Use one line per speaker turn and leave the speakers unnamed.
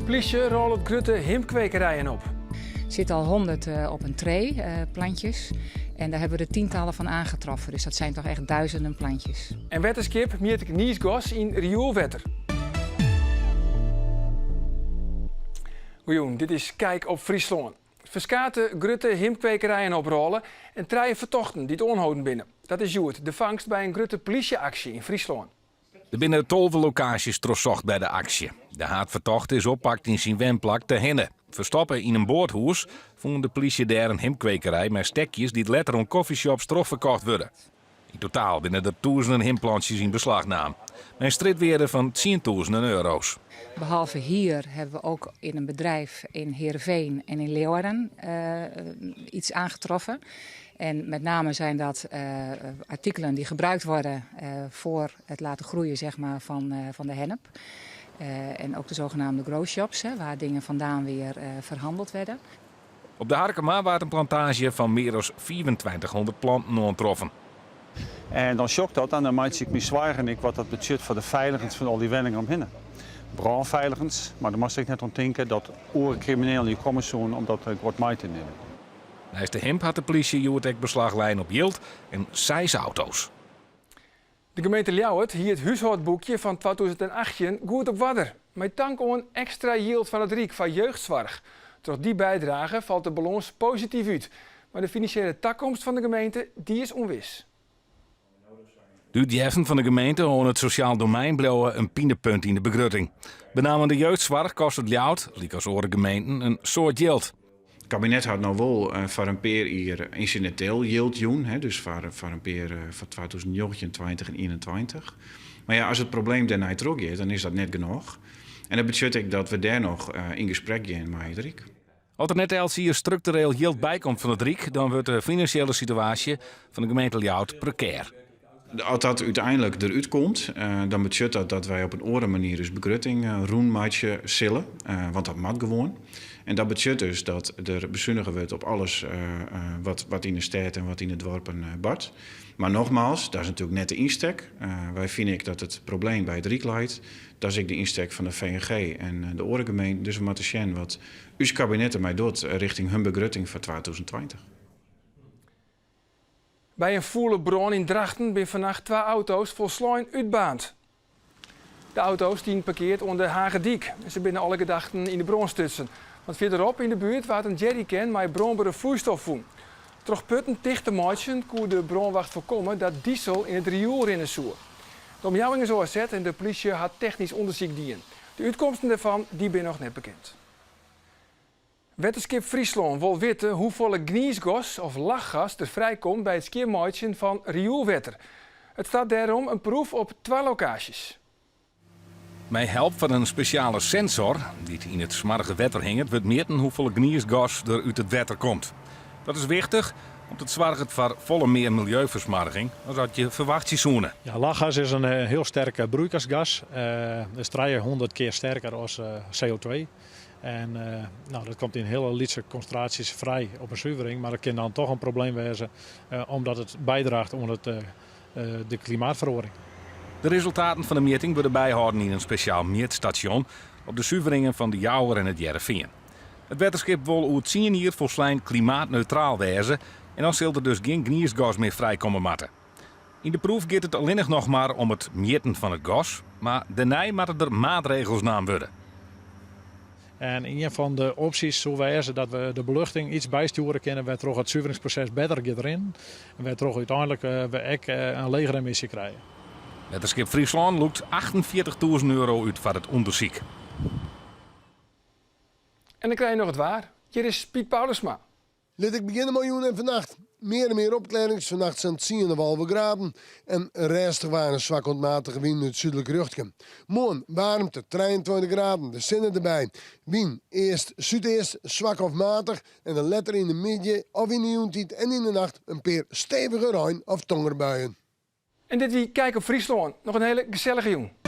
Plysje rôlet grutte himpkwekerijen op.
Zit al 100 op een tray plantjes. En daar hebben we er tientallen van aangetroffen. Dus dat zijn toch echt duizenden plantjes.
En wetterskip mjit gniisgas yn rioelwetter. Goejûn, dit is Kijk op Fryslân. Ferskate grutte himpkwekerijen oprôle en trije fertochten dy't oanholden binne. Dat is hjoed de fangst by in grutte plysje-aksje yn Fryslân.
Der binne 12 lokaasjes trochsocht by de aksje. De haadfertochte is oppakt yn syn wenplak Terherne. Ferstoppe yn in boathûs fûn de plysje dêr in himpkwekerij mei stekjes dy't letter oan coffeeshops trochferkocht wurde. Yn totaal binne der tûzenen himpplantsjes yn beslach naam, mei in strjitwearde fan tsientûzenen euro's.
Behalve hier hebben we ook in een bedrijf in Heerenveen en in Leeuwarden iets aangetroffen. En met name zijn dat artikelen die gebruikt worden voor het laten groeien zeg maar, van de hennep. En ook de zogenaamde growshops, hè, waar dingen vandaan weer verhandeld werden.
Op de Harkema waard in plantaazje fan mear as 2500 planten oantroffen.
En dan sjoch ik dat en dan meitsje ik my soargen ek wat dat betsjut foar de feiligens fan al dy wenningen omhinne. Brânfeiligens, mar dan moatst ek net oan tinke dat oare kriminelen hjir komme soene om dat guod mei te nimmen.
Neist de himp hat de plysje hjoed ek beslach lein op jild en seis auto's.
De gemeente Ljouwert hie it húshâldboekje fan 2018 goed op oarder. Mei tank oan ekstra jild fan it Ryk foar jeugdsoarch. Troch dy bydrage falt de balâns posityf út. Mar de finansjele takomst fan de gemeente dy is ûnwis.
De útjeften fan de gemeente oan it sosjaal domein bliuwe in pinepunt yn de begrutting. Benammen de jeugdsoarch kostet Ljouwert, lykas oare gemeenten, in soad jild.
It kabinet hat no wol foar in pear jier ynsidinteel jild jûn, dus foar in pear foar 2019, 20 en 21. Mar ja, as it probleem dêrnei trochgiet, dan is dat net genôch. En dat betsjut ek dat we dêr noch yn gesprek gean mei it Ryk.
As der net elts jier struktureel jild bykomt fan it Ryk, dan wurdt de finansjele situaasje fan de gemeente Ljouwert prekêr.
As dat úteinlik derút komt, dan betsjut dat dat wy op in oare manier ús begrutting rûn meitsje sille, want dat moat gewoan. En dat betsjut dus dat der besunige wurdt op alles wat yn de stêd en wat yn de doarpen bart. Mar nogmaals, dat is natuerlik net de ynstek. Wy fine ek dat it probleem by it Ryk leit. Dat is ek de ynstek fan de VNG en de oare gemeenten. Dus we moatte sjen wat ús kabinet dermei docht rjochting hun begrutting foar 2020.
By in fûle brân yn Drachten binne fannacht twa auto's folslein útbaarnd. De auto's stienen parkeard oan de Hagedyk en se binne alle gedachten yn de brân stutsen. Want fierderop yn de buert waard in jerrycan mei brânbere floeistof fûn. Troch putten ticht te meitsjen koe de brânwacht foarkomme dat disel yn it rioel rinne soe. De omjouwing is ôfset en de plysje hat technysk ûndersyk dien. De útkomsten dêrfan dy binne noch net bekend. Wetterskip Fryslân wol witte hoefolle gniisgas of lachgas der frijkomt by it skjinmeitsjen fan rioelwetter. It start dêrom in proef op twa lokaasjes.
Mei help fan in spesjale sensor dy't yn it smoarge wetter hinget, wurdt mjitten hoefolle gniisgas der út it wetter komt. Dat is wichtich, om't it soarget foar folle mear miljeufersmoarging as at je ferwachtsje soene.
Ja, lachgas is in hiel sterk broeikasgas. Dat is 300 kear sterker as CO2. En no, dat komt yn hiele lytse konsintraasjes frij op in suvering, mar dat kin dan toch in probleem wêze omdat it bydraacht oan it, de klimaatferoaring.
De resultaten fan de mjitting wurde byhâlden yn in spesjaal mjitstasjon op de suveringen fan De Jouwer en It Hearrenfean. It wetterskip wol oer tsien jier folslein klimaatneutraal wêze en dan sil der dus gjin gniisgas mear frijkomme moatte. Yn de proef giet it allinnich noch mar om it mjitten fan it gas, mar dêrnei moatte der maatregels naam wurde.
En ien fan de opsjes soe wêze dat we de beluchting iets bystjoere kinne wêrtroch it suveringsproses better giet rinnen en wêrtroch úteinlik we ek in legere emisje krije.
Wetterskip Fryslân lûkt 48.000 euro út foar it ûndersyk.
En dan krije je noch it waar. Hjir is Piet Paulusma.
Lit ik begjinne mei jûn en fannacht. Mear en mear opklearrings, fannacht sa'n tsien of 11 graden en rêstich waar en swak oant matige wyn út súdlik rjochtke. Moarn waarmte, 23 graden, de sinne derby. Wyn earst súdeast, swak of matich en dan letter yn de middei of yn de jûntiid en yn de nacht in pear stevige rein of tongerbuien.
En dit wie Kijk op Fryslân. Noch in hiele gesellige jûn.